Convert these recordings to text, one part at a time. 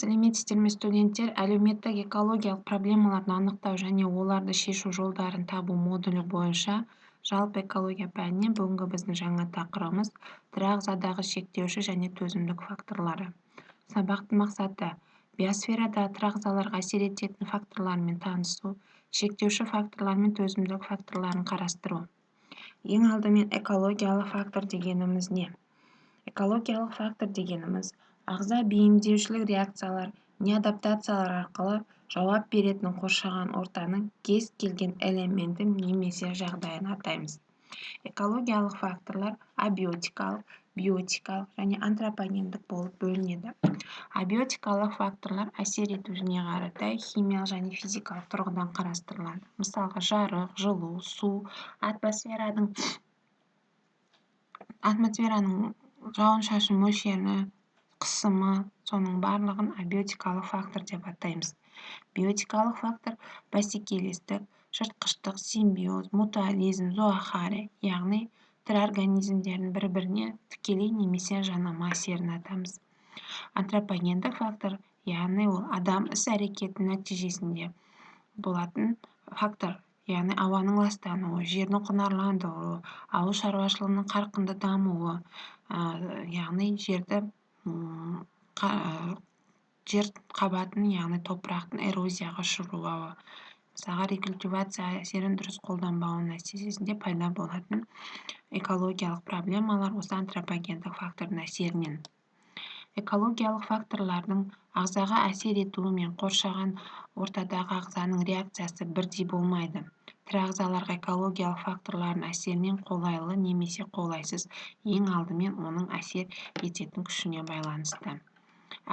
Сәлеметсіздер ме, студенттер! Әлеуметтік экологиялық проблемаларды анықтау және оларды шешу жолдарын табу модулі бойынша жалпы экология пәнінен бүгінгі біздің жаңа тақырыбымыз: тірі ағзадағы шектеуші және төзімділік факторлары. Сабақтың мақсаты: биосферадағы тірі ағзаларға әсер ететін факторлармен танысу, шектеуші факторлар мен төзімділік факторларын қарастыру. Ең алдымен, экологиялық фактор дегеніміз не? Экологиялық фактор дегеніміз – ағза бейімдеушілік реакциялар не адаптациялар арқылы жауап беретін қоршаған ортаның кез келген элементін немесе жағдайын атаймыз. Экологиялық факторлар абиотикалық, биотикалық және антропогендік болып бөлінеді. Абиотикалық факторлар әсер етушісіне қаратай химиялық және физикалық тұрғыдан қарастырылады. Мысалға, жарық, жылу, су, атмосфераның жауын-шашын мөлшері, қысымы, соның барлығын абиотикалық фактор деп атаймыз. Биотикалық фактор – бәсекелестік, жыртқыштық, симбиоз, мутуализм, зоохария, яғни тірі организмдердің бір-біріне тікелей немесе жанама әсерін атаймыз. Антропогендік фактор, яғни ол адам іс-әрекетінің нәтижесінде болатын фактор, яғни ауаның ластануы, жердің құнарландыруы, ауыл шаруашылығының қарқынды дамуы, яғни жер қабатын, яғни топырақтың эрозияға ұшыруы, мысалға, рекультивация әсерін дұрыс қолданбауының нәтижесінде пайда болатын экологиялық проблемалар осы антропогендік фактордың әсерінен. Экологиялық факторлардың ағзаға әсер етуі мен қоршаған ортадағы ағзаның реакциясы бірдей болмайды. Тірі ағзаларға экологиялық факторлардың әсерінен қолайлы немесе қолайсыз, ең алдымен оның әсер ететін күшіне байланысты.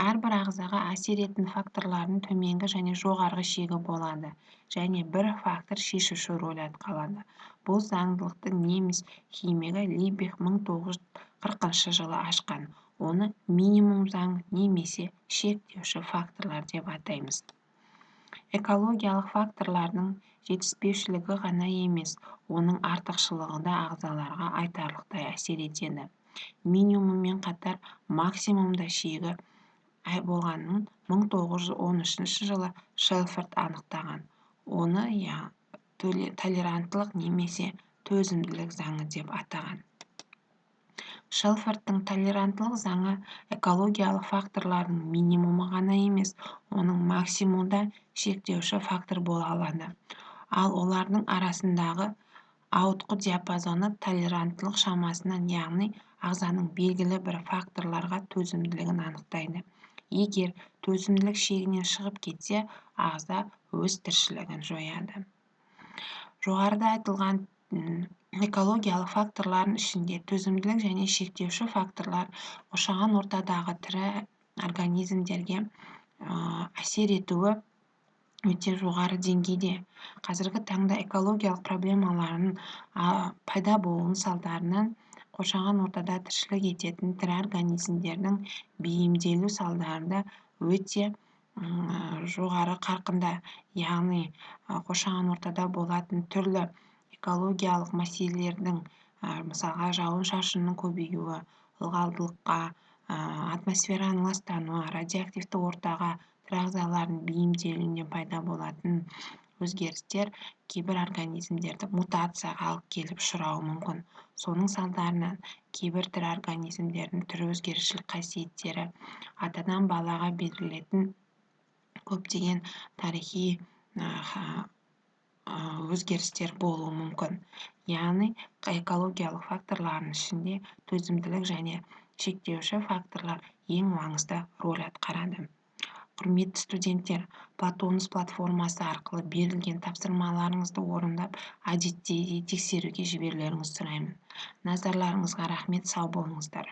Әрбір ағзаға әсер ететін факторлардың төменгі және жоғарғы шегі болады және бір фактор шешуші рөл атқарады. Бұл заңдылықты неміс химигі Либих 1940 жылы ашқан. Оны минимум заң немесе шектеуші факторлар деп атаймыз. Экологиялық факторлардың жетіспеушілігі ғана емес, оның артықшылығы да ағзаларға айтарлықтай әсер етеді. Минимуммен қатар максимумда шегі болғанын 1913 жылы Шелфорд анықтаған. Оны толеранттылық немесе төзімділік заңы деп атаған. Шелфордтың толеранттылық заңы экологиялық факторлардың минимумы ғана емес, оның максимумы да шектеуші фактор бола алады. Ал олардың арасындағы ауытқу диапазоны толеранттылық шамасынан, яғни ағзаның белгілі бір факторларға төзімділігін анықтайды. Егер төзімділік шегінен шығып кетсе, ағза өз тіршілігін жояды. Жоғарыда айтылған экологиялық факторлардың ішінде төзімділік және шектеуші факторлар қоршаған ортадағы тірі организмдерге әсер етуі өте жоғары деңгейде. Қазіргі таңда экологиялық проблемалардың пайда болуының салдарынан қоршаған ортада тіршілік ететін тірі организмдердің бейімделу салдары өте жоғары қарқында, яғни қоршаған ортада болатын түрлі экологиялық мәселелердің, мысалға, жауын-шашынның көбеюі, ылғалдылыққа, атмосфераның ластануы, радиоактивті ортаға тірі ағзалардың бейімделуінен пайда болатын өзгерістер кейбір организмдерді мутацияға алып келіп ұшырауы мүмкін. Соның салдарынан кейбір тірі организмдердің түрі өзгергіш қасиеттері, атадан балаға берілетін көптеген тарихи өзгерістер болуы мүмкін. Яғни экологиялық факторлардың ішінде төзімділік және шектеуші факторлар ең маңызды роль атқарады. Құрметті студенттер, Платонус платформасы арқылы берілген тапсырмаларыңызды орындап, әдеттегідей тексеруге жіберулеріңізді сұраймын. Назарларыңызға рахмет, сау болыңыздар.